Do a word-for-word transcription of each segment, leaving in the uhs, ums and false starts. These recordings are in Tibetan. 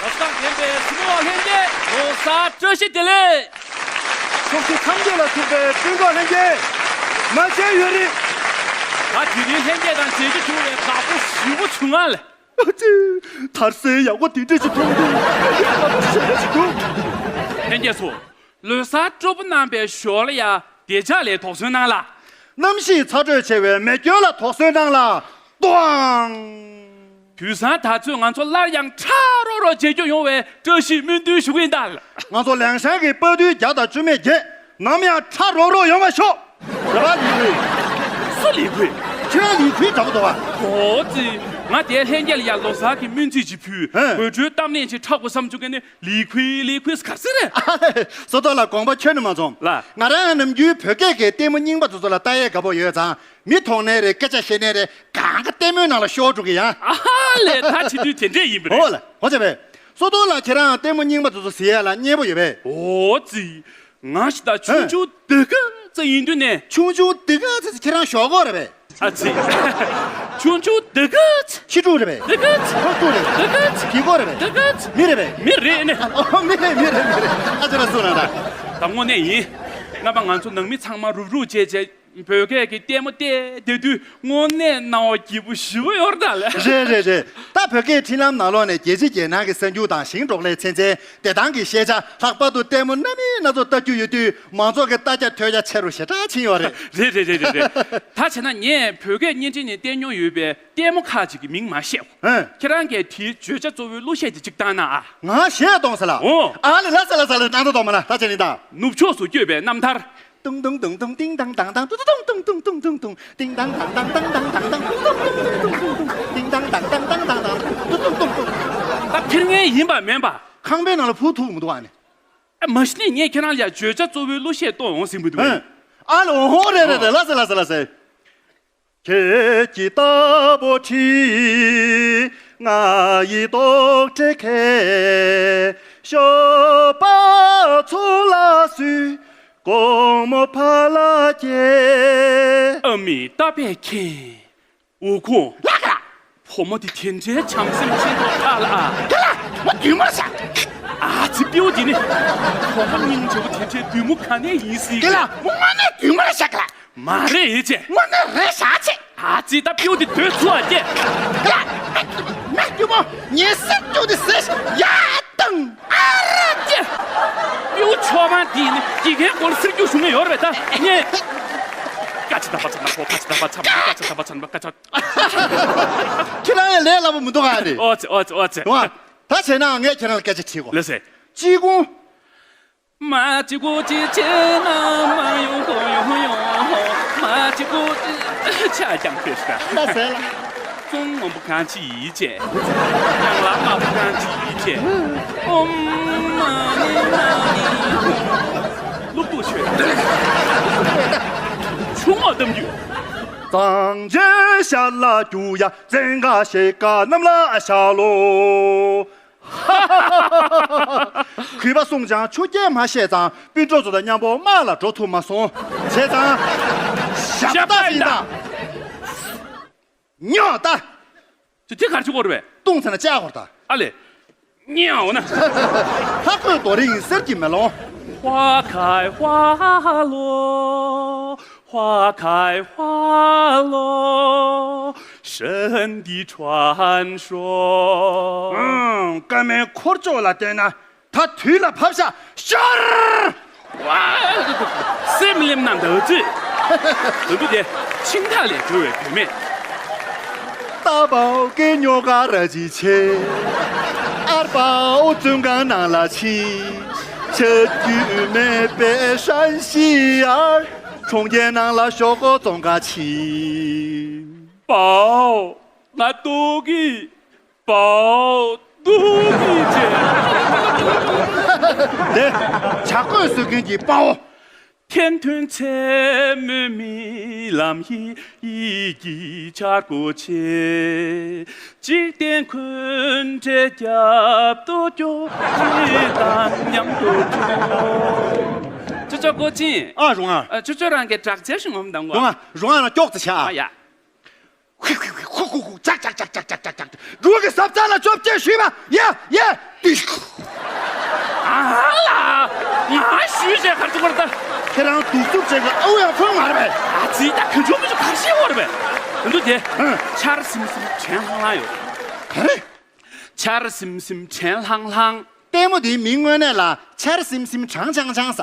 བསམ་ལྡན་པའི་སྲིན་མོ་བ་ལྷན་རྒྱས། ལོ་གསར་བཀྲ་ཤིས་བདེ་ལེགས། ཕྱོགས་བཞི་མཚམས་བརྒྱད་ལ་ཚུད་པའི་སྤུན་ཀྱག་ལྷན་རྒྱས། མ་བྱན་ཡོད་རེད། ད་དེ་རིང་ལྷན་རྒྱས་དང་མཇལ་རྒྱུ་བྱུང་བའི་དགའ་པོ་ཞེ་པོ་བྱུང་ང་ལ། ཨ་ཙི། དར་སའི་ཡག་པོ་དེ་འདྲ་ཞིག་མཐོང་དུས་དགའ་པོ་ཞེ་པོ་ཞིག་འདུག་ལྷན་རྒྱས་ཚོ། ལོ་གསར་སྤྲོ་པོ་གནང་པའི་ཞོར་ལ་ཡ་བདེ་འཇགས་ལ་དོགས་ཟོན་གནང་ལ། གནམ་གཤིས་ཚ་དྲོད་ཆེ་བའི་མེ་སྐྱོན་ལ་དོགས་ཟོན་གནང་ལ། ཏོའང་། དུས་སང་ད་ཚོད་ང་ཚོ་སླར་ཡང་ཁྲ་རོག་རོག་མཇལ་རྒྱུ་ཡོང་བའི་བཀྲ་ཤིས་སྨོན་འདུན་ཞུ་གི་ཡིན་ད། ང་ཚོ་ལེང་ཤང་གི་དཔའ་རྟུལ་བརྒྱ་དང་བཅུ་མེད་བརྒྱད་ནམ་ཡང་ཁྲ་རོག་རོག་ཡོང་བ་ཤོག་རེ་བ་ལི་ཁུའི། སུ་ལི་ཁུའི། ཁྱོད་རང་ལི་ཁུའི་འདྲ་པོ་འདུག་ཨ། ཨོ་ཙི། ང་དེ་ལྷན་རྒྱས་ལ་ཡ་ལོ་གསར་གྱི་སྨོན་ཚིག་ཅིག་ཕུལ། ཧེ། དགོད་བྲོའི་གཏམ་གླེང་ཅིག་འཁྲབ་དགོས་བསམ་བྱུང་གི་ནི། ལི་ཁུའི་ལི་ཁུའི་ག་ཟེར་རེད། ཨ་ལེ། བསོད་རྡོར་ལགས་དགོངས་པ་ཁྱོན་ནས་མ་ཚོམས། ལགས། ང་རང་ནམ་རྒྱུན་བོད་སྐད་ཀྱི་ལྟད་མོ་རྙིང་པ་དེ་ཚོ་ལ་ལྟ་ཡས་དགའ་པོ་ཡོད་ཙང་མི་མཐོང་ནའི་རེད། སྐད་ཆ་བཤད་ནའི་རེད། གང་ག་ལྟད་མོའི་ནང་ལ་ཤོར་འགྲོ་གི་ཡ། ཨ་ཧ་ལས། ད་བྱེད་དུས་དེ་འདྲས་ཡིན་པ་རེད། ཨོ་ལ་ཨོ་ཙི་བས། བསོད་རྡོར་ལགས་ཁྱེད་རང་ལྟད་མོ་རྙིང་པ་དེ་ཚོ་གཟིགས་ཡས་ལ་མཉེས་པོ་ཡོད་པས། ཨོ་ཙི། ང་ཞིག་ད་ཆུང་ཆུང་སྡུག་ག་ཙི་ཡིན་དུས་ནས། ཆུང་ཆུང་སྡུག་ག་ཙི་ཁྱེད་རང་ཞོག་གོ་རེད་པས། ཨ་ཙི། ཆུང་ཆུང་སྡུག་ག་ཙི། ཁྱི་ཕྲུག་རེད་པས། སྡུག་ག་ཙི། ཕག་ཕྲུག་རེད་པས། སྡུག་ག་ཙི། གི་གོ་རེད་པས། སྡུག་ག་ཙི། མི་རེད་པས། མི་རེད་ནི། ཨ་མི་རེད་མི་རེད་མི་རེད། ཨ་ཅེ་ར་སུ་ན་ད། ད་དངོས་གནས་ཡིན། རྣམ་པ་ང་ཚོ་ནང་མི་ཚང་མ་རུབ་རུབ་བྱས་བྱས་བོད་སྐད་ཀྱི་ལྟད་མོ་བལྟས་བསྡད་དུས་དངོས་གནས་སྣང་བ་སྐྱིད་པོ་ཞེ་པོ་ཡོད་རེད་ད་ལ། རེད་རེད་རེད། ད་བོད་སྐད་འཕྲིན་ལམ་ནང་ལོགས་ནས་རྒྱལ་སྤྱི་རྒྱལ་ནང་གི་གསར་འགྱུར་དང་ཞིང་འབྲོག་ལས་ཚན་རྩལ། བདེ་ཐང་གི་ཤེས་བྱ། ལྷག་པར་དུ་ལྟད་མོ་སྣ་མིན་སྣ་ཚོགས་ལྟ་རྒྱུ་ཡོད་དུས་མང་ཚོགས་ཀྱི་ལྟ་རྒྱ་ཐོས་རྒྱ་ཆེ་རུ་ཞེ་དྲག་ཕྱིན་ཡོད་རེད། རེད་རེད་རེད་རེད་རེད། ད་བྱས་ན་ངས་བོད་སྐད་བརྙན་འཕྲིན་ནས་བསྟན་མྱོང་ཡོད་པའི་ལྟད་མོ་ཁག་ཅིག་གི་མིང་མ་བཤད། ཧན། ཁྱེད་རང་གིས་དེའི་བརྗོད་བྱ་གཙོ་བོའི་གླུ་གཞས་དེ་གཅིག་བཏང་ན་ཨ། ང་གཞས་གཏོང་ས་ལ། ཨོ། ཨ་ལེ་ལ་ས་ལ་ས་ལ་སྣང་དག་གཏོང་མ་ལ་ད་བྱས་ནི་ད། ནུབ་ཕྱོགས་སུ་བསྐྱོད་པའི་རྣམ་ཐར། ཏུང་ཏུང་ཏུང་ཏུང་ཏིང་ཏང་ཏང་ཏང་ཏུ་ཏུ་ཏུང་ཏུང་ཏུང་ཏུང་ཏུང་ཏུང་ཏིང་ཏང་ཏང་ཏང་ཏང་ཏང་ཏང་ཏང་ཏུ་ཏུང་ཏུང་ཏུང་ཏུང་ཏུང་ཏིང་ཏང་ཏང་ཏང་ཏང་ཏང་ཏང་ཏུ་ཏུང་ཏུང་ཏུང་། ད་ཕིར་ངན་ཡིན་པ་མིན་པ། ཁང་པའི་ནང་ལ་ཕུ་ཐུག་མི་འདུག་ཨ་ནི། ཨ་མ་གཞི་ནས་ངས་ཁྱེད་རང་ལ་བརྗོད་བྱ་གཙོ་བོའི་གླུ་གཞས་གཏོང་ཡོང་ཟིན་པ་འདུག་ཨ་ལ་འོ་ཧོ་རེད་རེད་རེད་ལ་ཟེ་ལ་ཟེ་ལ་ཟེ། ཁྱེད་ཀྱི་རྟ་ཕོ་ཁྲིད། ང་ཡི་རྟོག་བྲལ་མཁས། ཞོགས་པ་ཚོགས་ལ་སུས། དགོང་མོ་ཕ་ལ་སྐྱེལ། ཨ་མའི་རྟ་ཕོས་མཁྱེན། འུ་ཁུང་། ལགས་ལགས། བུ་མོ་དེ་དེ་འདྲའི་བྱམས་སེམས་ཅན་པོ་ཁ་ལ་ཨ། ཁ་ལ། མོ་བདུད་མོ་ལ་བཞག་ཨ་ཙི་སྤྲེའུ་དེ་ནི། བུ་མོ་སྙིང་རྗེ་པོ་དེ་འདྲའི་བདུད་མོ་ག་ནས་ཡིན་སྲིད། ཁ་ལ། མོ་དངོས་གནས་བདུད་མོ་ལ་བཞག་ལ། མ་རེད་ཨེ་ཅེ། དངོས་གནས་རེད་བཞག་ཅེ། ཨ་ཙི་ད་སྤྲེའུ་དེ་སྡོད་ཚུགས་ཨ་ཅེ། ཁ་ལ། མེ་བདུད་མོ་ངའི་སྲིད་སྐྱོ་དེ་ཟེར་ཡ་དང་། ཨ་ར་ཅེ། སྤྲེའུ་མཆོག་མ་དེ་ནི་དགེ་རྒན་སྐོར་ལ་སྲིད་སྐྱོ་བྱུང་ནས་ཡོད་རེད་པས་ད་ངས། ཀ་ཆ་ད་པ་ཚ་ན་པོ་ཀ་ཆ་ད་པ་ཚ་མ་ཀ་ཆ་ད་པ་ཚ་ན་པ་ཀ་ཆ། ཁྱེད་རང་ཡང་ལས་སླ་པོ་མི་འདུག་ཨ་ནི། ཨོ་ཙི་ཨོ་ཙི་ཨོ་ཙི། ཨོ། ད་བྱས་ན་ངས་ཁྱེད་རང་ལ་སྐད་ཆ་དྲིས་གོ་ལགས་སེ། ཅི་གོ་མ་ཅི་གོ་ཅི་ཅི་ན་མ་ཡོང་གོ་ཡོང་ཡོང་མ་ཅི་གོ་ཅི་ཆ་ཀྱང་ཁྱོད་ཤ། ལ་ཟེར་ལ། ཙུང་ངོ་བོ་གང་ཅི་ཡིས་བྱས། ཡང་ལ་མ་བོ་གང་ཅི་ཡིས་བྱས། ཨོམ་མ་ནི་མ་ནི། སློབ་ཕྲུག་ཆོས་ཆུང་ངུ་གཏམ་རྒྱུད། གཙང་ཆེན་ཤར་ལ་རྒྱུ་ཡ་བཙན་ག་ཤེ་ཀ་གནམ་ལ་ཤར་ལོ། གུས་པ་གསུངས་ཀྱང་ཆུ་རྐྱལ་མ་ཤེས་ཙང་སྤུན་གྲོགས་ཚོ་དང་མཉམ་པོ་དམག་ལ་འགྲོ་ཐུབ་མ་སོང་། བྱས་ཙང་ཞབས་ཏག་ཡིན་ད། ཉོག་ད། ཅི་དེ་གར་ཅི་གོ་རེད་པས། ཏུང་ཚ་ན་ཅག་གོར་ད། ཨ་ལེ། ཉེའོ་ན། ལྷ་ཁོས་རྡོ་རིང་གསེར་གྱི་མེ་ལོང་། 花开花落，花开花落，神的传说。 ཨང་། སྐར་མའི་འཁོར་ཕྱོགས་ལ་བལྟས་ན་ད་དུས་ལ་བབ་ཤག་ཤར། ཝ། སེམས་ལེམ་ན་འདག་ཚོད། དུམ་བུ་དེ་ཆིང་ཐག་ལས་གྲོལ་བའི་བུད་མེད། ད་པའོ་ཀེ་ཉོ་ག་ར་ཅི་ཆེ། ཨར་པའོ་བཙོན་ཁང་ནང་ལ་ཕྱིན། ཆ་རྒྱུས་མེད་པའི་ཧྲན་ཤི་ཡར། གྲོང་ཁྱེར་ནང་ལ་ཞོག་ཁོག་བཙོང་ག་ཕྱིན། པའོ། ང་ལྟོགས་གི། པའོ། ལྟོགས་གི་ཅེ། དེ། བྱ་རྒོད་གསོད་མཁན་གྱི་དཔའ་བོ། 天吞切没米làm一一记charco切，几点困着脚都就只当娘都就。 ཅོ་ཅོ་ཀོ་ཅིན། ཨ་རུང་ཨ། ཨ་ཅོ་ཅོ་རང་གི་དྲག་ཆས་ཤིག་ངོམ་དང་གོ། རུང་ཨ་རུང་ཨ་ན་ཀྱོག་ཙི་ཆ། ཨ་ཡ། ཧུ་ཧུ་ཧུ་ཧུ་ཧུ་ཧུ་ཅག་ཅག་ཅག་ཅག་ཅག་ཅག་ཅག་འགྲོ་གི་ཟབ་ཚ་ལ་བཅོ་བརྒྱད་ཞུས་པ་ཡ་ཡ། ཏིག་ཨ་ལ། ང་ཞུས་བྱས་གར་ཚུགས་པར་ལྟ། ཁྱེད་རང་གདུག་རྩུབ་ཅན་གྱི་ཨའུ་ཡང་ཕོན་མ་རེད་པས། ཨ་ཙི། ད་ག་ཆུང་མི་ཆུང་གར་ཤེས་བོར་བས། དོན་དུ་དེ། ཨ། ཆར་སིམ་སིམ་དྲན་ལྷང་ལྷང་ཡོད། ཧེ། ཆར་སིམ་སིམ་དྲན་ལྷང་ལྷང་། ལྟད་མོ་དེའི་མིང་དངོས་གནས་ལ་ཆར་སིམ་སིམ་གྲང་ཆང་ཆང་ས།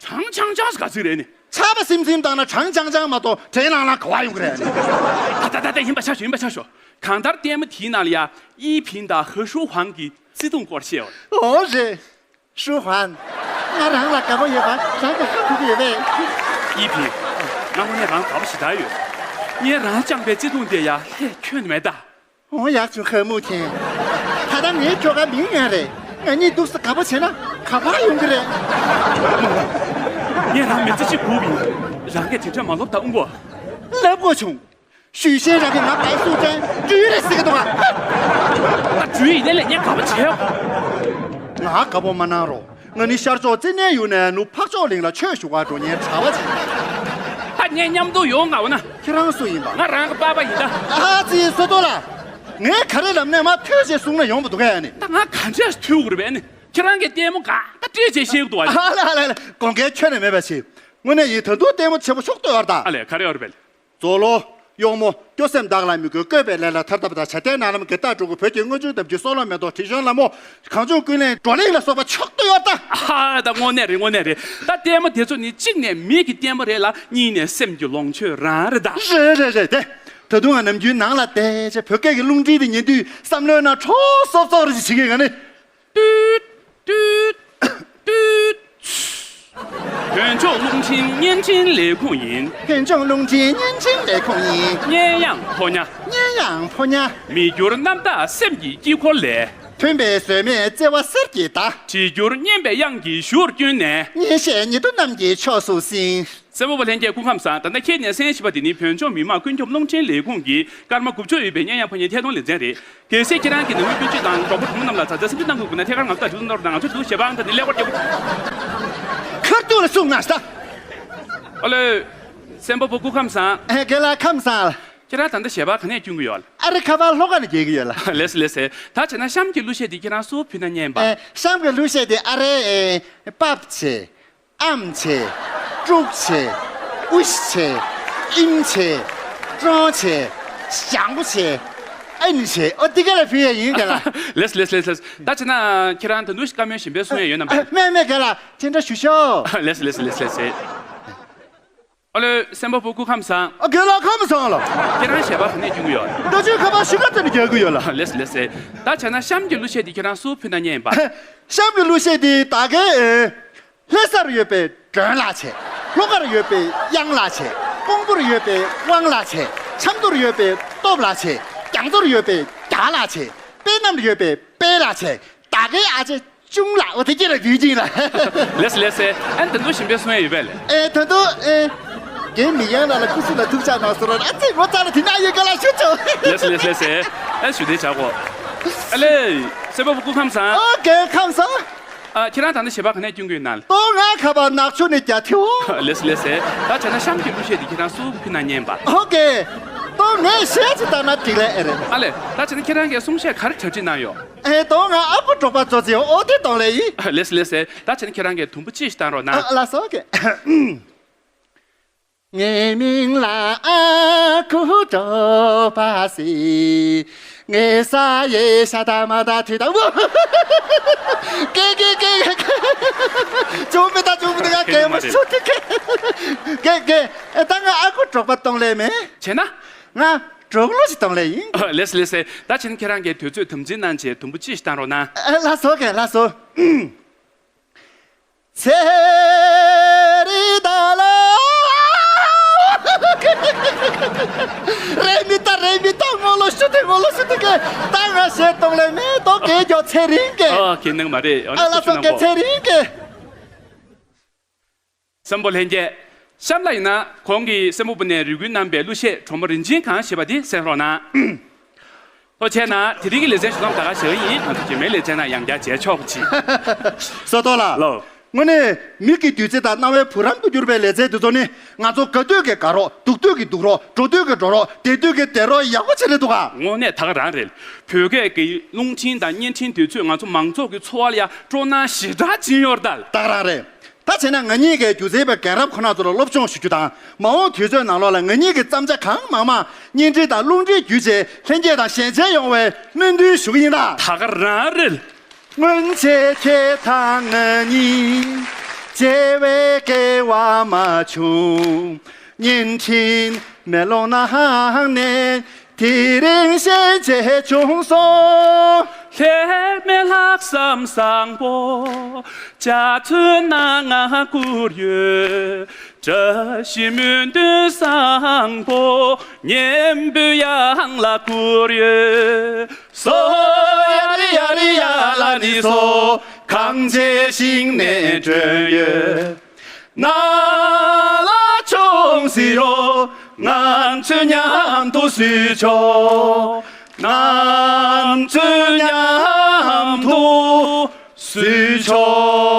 གྲང་ཆང་ཆང་ཟེར་ག་ཚོད་རེད་ནི། ཆར་པ་སིམ་སིམ་བཏང་ན་གྲང་ཆང་ཆང་མ་གཏོགས་དྲན་ལྷང་ལྷང་ག་བ་ཡོང་གི་རེད་ནི། ད་ད་ད་ད། ཡིན་པ་ཆ་ཞོ། ཡིན་པ་ཆ་ཞོ། གང་ལྟར་ལྟད་མོ་དེའི་ནང་ལ་ཡ་ཨི་ཕིན་དང་ཧེ་ཧྲུའུ་ཧུང་གི་བརྩེ་དུང་སྐོར་བཤད་པ། འོ་རེད། ཧྲུའུ་ཧུང་། ང་རང་ལ་དགའ་པོ་ཡོད་པ་རང་གིས་ཧ་གོ་གི་ཡོད་པས། ཨི་ཕིན། ང་དངོས་གནས་རང་དགའ་པོ་ཞེ་དྲག་ཡོད། ངས་རང་བཅངས་པའི་བརྩེ་དུང་དེ་ཡ་ལྷད་ཁྱོན་ནས་མེད་ད། འོ་ཡག་བྱུང་ཁ་མུ་ཁྱེན། ད་ལྟ་ངའི་ཁྱོ་ག་མིང་ཡང་རེད། ང་གཉིས་འདུག་སེ་དགའ་པོ་བྱས་ན་ག་པར་ཡོང་གི་རེད། ངས་རང་མི་ཚེ་གཅིག་སྒུག་པ་ཡིན། རང་གིས་དེ་འདྲ་མ་ལབ་དང་ཨུང་གོ། ལབ་དགོས་བྱུང་། ཞུས་ཤེས་རང་གིས་ང་བར་སུ་ཅན་སྦྲུལ་རེད་ཟེར་གི་འདུག་ག་ད་སྦྲུལ་ཡིན་ནའི་ལས་ངས་དགའ་པོ་བྱས་ཡོད། ང་དགའ་པོ་མ་གནང་རོགས། ང་ནི་ཤར་ཕྱོགས་ཙི་ནན་ཡུལ་ནས་ནུབ་འཕགས་མཆོག་གླིང་ལ་ཆོས་ཞུ་བར་འགྲོ་མཁན་གྲྭ་པ་ཅིག་ཡིན། ད་ངའི་མཉམ་དུ་ཡོང་དགའ་བོ་ན། ཁྱེད་རང་སུ་ཡིན་པ། ང་རང་གི་པ་པ་ཡིན་ད། ཨ་ཙི། སོ་ཏོ་ལ། ངས་ག་རེ་ལབ་ནས་མ་ཐོས་ཅེས་གསུངས་ན་ཡོང་པ་འདུག་གས་ནི། ད་ང་ག་འདྲས་ཐོས་དགོས་རེད་པས་ནི། ཁྱེད་རང་གིས་ལྟད་མོ་ག་ད་སྤྲད་ཅེས་བཤད་ཀྱི་འདུག་བ། ཨ་ལ་ལ་ལ། དགོངས་འགལ་ཁྱོན་ནས་མེད་པ་ཞིག་དངོས་གནས་ཡིན། ད་དུང་ལྟད་མོ་ཆེན་པོ་ཤོག་ལྟོས་བར་ད། ཨ་ལས། ག་རེ་ཡོད་རེད་པས། མཛོ་ལོ། གཡོག་མོ། སྐྱོ་སེམས་བདག་ལ་མི་དགོས། བཀོད་པའི་ལས་ལ་ཐར་ཐབས་དང་། བྱ་དེའི་ནང་ལམ་གྱི་རྟ་དྲུག་གོ། བོད་ཀྱི་དངུལ་ཆུའི་འདབ་བརྒྱུད་སོག་ལོ་མེ་ཏོག་དྲི་བཞོན་ལ་མོ། གངས་ལྗོངས་ཀུན་གླེང་བགྲོ་གླེང་ལ་སོགས་པ་ཆོག་ཏུ་ཡོད་ད། ཨ་ད་དངོས་གནས་རེད། དངོས་གནས་རེད། ད་ལྟད་མོ་དེ་ཚོ་ནི་གཅིག་ནས་མིག་གི་ལྟད་མོ་རེད་ལ། གཉིས་ནས་སེམས་ཀྱི་ལོངས་སྤྱོད་རང་རེད་ད། རེད་རེད་རེད་དེ། ད་དུང་ང་ནམ་རྒྱུན་ནང་ལ་བསྡད་བྱས་བོད་སྐད་ཀྱི་རླུང་འཕྲིན་དེ་ཉན་དུས་བསམ་བློའི་ནང་ཁྲོ་སོབ་སོབ་རེ་ཞིག་བྱེད་ཀྱི་ཡོད་ནི། ཏུད་ཏུད་ཏུད། བོད་ལྗོངས་རླུང་འཕྲིན་བརྙན་འཕྲིན་ལས་ཁུངས་ཡིན། བོད་ལྗོངས་རླུང་འཕྲིན་བརྙན་འཕྲིན་ལས་ཁུངས་ཡིན། སྙན་དབྱངས་ཕོ་ཉ། སྙན་དབྱངས་ཕོ་ཉ། མི་འགྱུར་རྣམ་དག་སེམས་ཀྱི་དཀྱིལ་འཁོར་ལས། ཐོན་པའི་ཟོལ་མེད་བརྩེ་བ་གསེར་གྱི་མདའ། བྲིས་འགྱུར་སྙན་པའི་དབྱངས་ཀྱི་གཞུར་བསྐྱོན་ནས། སྙན་ཤལ་ཉི་ཟླ་རྣམས་ཀྱི་ཕྱོགས་སུ་བསྲིངས། གསེར་མོ་བ་ལྷན་རྒྱས་སྐུ་ཁམས་བཟང་། ད་ལྟ་ཁྱེད་ནས་གསན་བཞིན་པ་དེ་ནི་བོད་ལྗོངས་མི་དམངས་ཀུན་ཁྱབ་རླུང་འཕྲིན་ལས་ཁུངས་ཀྱི་སྐར་མ་དགུ་བཅུ་ཡོད་པའི་སྙན་དབྱངས་ཕོ་ཉའི་ཐད་གཏོང་ལེ་ཚན་རེད། གལ་སྲིད་ཁྱེད་རང་གི་ནང་མི་སྤུན་མཆེད་དང་གྲོགས་པོ་གྲོགས་མོ་རྣམས་ལ་ཛ་ཛ་སེམས་ཁྲལ་གནང་དགོས་ན་ཐད་ཀར་ང་ཚོ་ལ་འབྲེལ་བ་གནང་རོགས་གནང་། ང་ཚོས་འདུག་ཞེ་པོ་ཨང་ད་ནི་ཀླད་ཀོར་རྒྱབ། ཁ་ཐུག་ལ་གསུངས་ན་ས། ཨ་ལོ། སེམས་པ་པོ་སྐུ་ཁམས་བཟང་། ཨེ། རྒན་ལགས་ཁམས་བཟང་། ཁྱེད་རང་ད་ལྟ་ཞལ་པར་ག་ནས་སྐྱོན་གྱི་ཡོད་ལ། ཨ་རི་ཁ་པར་ལྷོ་ཁ་ནས་རྒྱག་གི་ཡོད་ལ། ལེས་ལེས། ད་བྱས་ན་གཤམ་གྱི་གླུ་གཞས་འདི་ཁྱེད་རང་སུ་ཕུལ་ན་སྙན་པ། ཨེ། གཤམ་གྱི་གླུ་གཞས་འདི་ཨ་རེ། ཨེ། པབ་ཆེ། ཨམ་ཆེ། ཀྲུག་ཆེ། ཨིམ་ཆེ། ཀྲོང་ཆེ། ཞང་པོ་ཆེ། ཨན་ཆེ། ཨོ་འདི་ག་ལ་ཕུལ་ཡ་ཡིན་ག་ལ། ལེས་ལེས་ལེས་ལེས། ད་བྱས་ན་ཁྱེད་རང་ད་དུང་བཀའ་མོལ་གཞན་པ་གསུང་ཡ་ཡོད་ན་མེད། མེད་མེད་ག་ལ། དེ་འདྲ་ཞུ་ཤོག་ལེས་ལེས་ལེས་ལེས། ཨ་ལོ། སེམས་པ་པོ་སྐུ་ཁམས་བཟང་། ཨ། རྒན་ལགས་ཁམས་བཟང་ལ། ཁྱེད་རང་ཞལ་པར་ག་ནས་སྐྱོན་གྱི་ཡོད། འགྲོ་ཆུའི་ཁ་པར་གཞིས་ཀ་རྩེ་ནས་རྒྱག་གི་ཡོད་ལ། ལེས་ལེས། ད་བྱས་ན་གཤམ་གྱི་གླུ་གཞས་འདི་ཁྱེད་རང་སུ་ཕུལ་ན་སྙན་པ། གཤམ་གྱི་གླུ་གཞས་འདི་ད་གའི། ཨེ། ལྷ་སར་ཡོད་པའི་སྒྲོན་ལགས་བྱས། ལྷོ་ཁར་ཡོད་པའི་གཡང་ལགས་བྱས། ཀོང་པོར་ཡོད་པའི་དབང་ལགས་བྱས། ཆབ་མདོར་ཡོད་པའི་སྟོབས་ལགས་བྱས། རྒྱ་མཚོར་ཡོད་པའི་རྒྱ་ལགས་བྱས། དཔེ་གནམ་ཡོད་པའི་དཔལ་ལགས་བྱས། ད་གའི་ཨ་ཅེ་ཅུང་ལགས། འོ་དེ་སྐད་ལ་རྒྱུད་ཅིང་ལ། ལེས་ལེས། ཨན་ད་དུང་གཞན་པ་གསུང་ཡ་ཡོད་པས་ལེ། ཨེ། ད་དུང་། ཨེ། རྒན་མི་ཡང་ལ་ལ་སྐུ་གཟུགས་ལ་ཐུགས་ཅག་གནང་སོ་ར། ཨ་ཙི། ངོ་ཚ་ལ་དེ་ན་ཡོད་ག་ལ་ཞུ་ཆོག་ལེས་ལེས་ལེས། ཨན་ཞུ་དེ་བྱ་གོ། ཨ་ལེ། སེམས་པ་པོ་སྐུ་ཁམས་བཟང་། ཨོ་རྒན་ཁམས་བཟང་། ཨ། ཁྱེད་རང་ད་ལྟ་ཞལ་པར་ག་ནས་སྐྱོན་གྱི་ཡོད་ན་ལ། ཏོ་ང་ཁ་པར་ནག་ཆུ་ནས་རྒྱ་ཐེའོ། ལེས་ལེས། ད་བྱས་ན་གཤམ་གྱི་གླུ་གཞས་འདི་ཁྱེད་རང་སུ་ཕུལ་ན་སྙན་པ། ཨོ་རྒན། ཏོ་ངས་གཞས་ཅིག་བཏང་ན་འགྲིག་ལེ་ཨེ་རེད། ཨ་ལེ། ད་བྱས་ན་ཁྱེད་རང་གིས་གསུང་བཤད་ག་རེ་གྲ་སྒྲིག་གནང་ཡོད། ཨེ། ཏོ་ང་ཨ་ཁུ་འབྲོག་པ་ཙོ་ཙེ་ཨོ་དེ་གཏོང་ལེ་ཡིན། ལེས་ལེས། ད་བྱས་ན་ཁྱེད་རང་གིས་དུམ་བུ་གཅིག་བཏང་རོགས་གནང་། ཨ། ལགས་སོ་རྒན། ངའི་མིང་ལ་ཨ་ཁུ་འབྲོག་པ་ཟེར། ངའི་ས་ཡི་ཤ་ད་མ་ད་དུས་ད་བུ། ཀེ་ཀེ་ཀེ་ཀེ། ཅུང་མི་ད་ཅུང་མི་ད་ང་རྒན་མོ་ཤུ་ཏི་ཀེ། ཀེ་ཀེ། ཨེ། ད་ང་ཨ་ཁུ་འབྲོག་པ་གཏོང་ལེ་མེད། བྱས་ན། ང་འབྲོག་གླུ་ཞིག་གཏོང་ལེ་ཡིན། ལེས་ལེས། ད་བྱས་ན་ཁྱེད་རང་གིས་དུས་ཚོད་དམ་འཛིན་གནང་བྱས་དུམ་བུ་གཅིག་ཞིག་བཏང་རོགས་གནང་། ཨ། ལགས་སོ་རྒན། ལགས་སོ། ཚེ་རིང་ད་ལ། རེ་མི་ད་རེ་མི་ད། ངོ་ལོ་ཤུ་ཏི། ངོ་ལོ་ཤུ་ཏི་ཀེ། ད་ང་གཞས་གཏོང་ལེ་མེད། ཏོ་རྒན་མགྱོགས། ཚེ་རིང་ཀེ། ཨ། ཁྱེད་ནང་མ་རེད། ཨ། ལགས་སོ་རྒན། ཚེ་རིང་ཀེ། སེམས་པ་པོ་ལྷན་རྒྱས། གཤམ་ལ་ཡིན་ན་གོང་གི་སེམས་པ་པོ་ནས་རེ་སྐུལ་གནང་པའི་གླུ་གཞས་གྲོགས་མོ་རིན་ཆེན་གང་ཞེས་པ་དེ་གསན་རོགས་གནང་། ཐུགས་རྗེ་གནང་། དེ་རིང་གི་ལེ་ཚན་ཞུ་མཚམས་ད་ག་བཞག་གི་ཡིན། ང་ཚོ་རྗེས་མའི་ལེ་ཚན་ནང་ཡང་བསྐྱར་མཇལ་ཆོག་པ་ཅིག་སོ་ཏོ་ལགས། ལོ། དངོས་གནས་མིག་གི་བདུད་རྩི་དང་རྣ་བའི་བུ་རམ་དུ་གྱུར་པའི་ལེ་ཚན་འདི་ཚོ་ནི། ང་ཚོ་དགའ་དུས་ཀྱི་དགའ་རོགས། སྡུག་དུས་ཀྱི་སྡུག་རོགས། འགྲོ་དུས་ཀྱི་འགྲོ་རོགས། བསྡད་དུས་ཀྱི་བསྡད་རོགས་ཡག་པོ་བྱས་རེད་འདུག་ག། དངོས་གནས་ད་ག་རང་རེད། བོད་སྐད་ཀྱི་རླུང་འཕྲིན་དང་བརྙན་འཕྲིན་དུས་ཚོད་ང་ཚོ་མང་ཚོགས་ཀྱི་འཚོ་བ་ལ་ཡང་སྤྲོ་སྣང་ཞེ་དྲག་སྦྱིན་ཡོད་རེད་ད། ད་ག་རང་རེད། ད་བྱས་ན་ང་གཉིས་ཀྱིས་སྒྱུ་རྩལ་པའི་རྒན་རབས་ཁོ་ན་ཚོ་ལ་སློབ་སྦྱོང་ཞུ་རྒྱུ་དང་། མ་འོངས་དུས་ཚོད་ནང་ལོགས་ལ་ང་གཉིས་ཀྱི་བརྩམས་བྱ་གང་མང་མང་བརྙན་འཕྲིན་དང་རླུང་འཕྲིན་བརྒྱུད་བྱས་ལྷན་རྒྱས་དང་ཞལ་མཇལ་ཡོང་བའི་སྨོན་འདུན་ཞུ་གི་ཡིན་ད། ད་ག་རང་རེད། སྔོན་ཆད་ཁྱེད་དང་ང་གཉིས་མཇལ་བའི་སྐལ་བ་མ་བྱུང་། བརྙན་འཕྲིན་མེ་ལོང་ནང་ནས་དེ་རིང་ཞལ་མཇལ་བྱུང་སོང་། ལྷད་མེད་ལྷག་བསམ་བཟང་པོ་འཇའ་ཚོན་ནང་ང་བསྐུར་ཡོད། བཀྲ་ཤིས་སྨོན་འདུན་བཟང་པོ་སྙན་པོའི་དབྱངས་ལ་བསྐུར་ཡོད། སོ་ཡ་རི་ཡ་རི་ཡ་ལ་ནི་སོ། གངས་ཅན་ཞིང་ནས་བྲོས་ཡོད། ན་ལ་ཆུང་སི་རོ། ང་ཚོ་མཉམ་དུ་བསུ་ཆོག། ང་ཚོ་མཉམ་དུ་བསུ་ཆོག།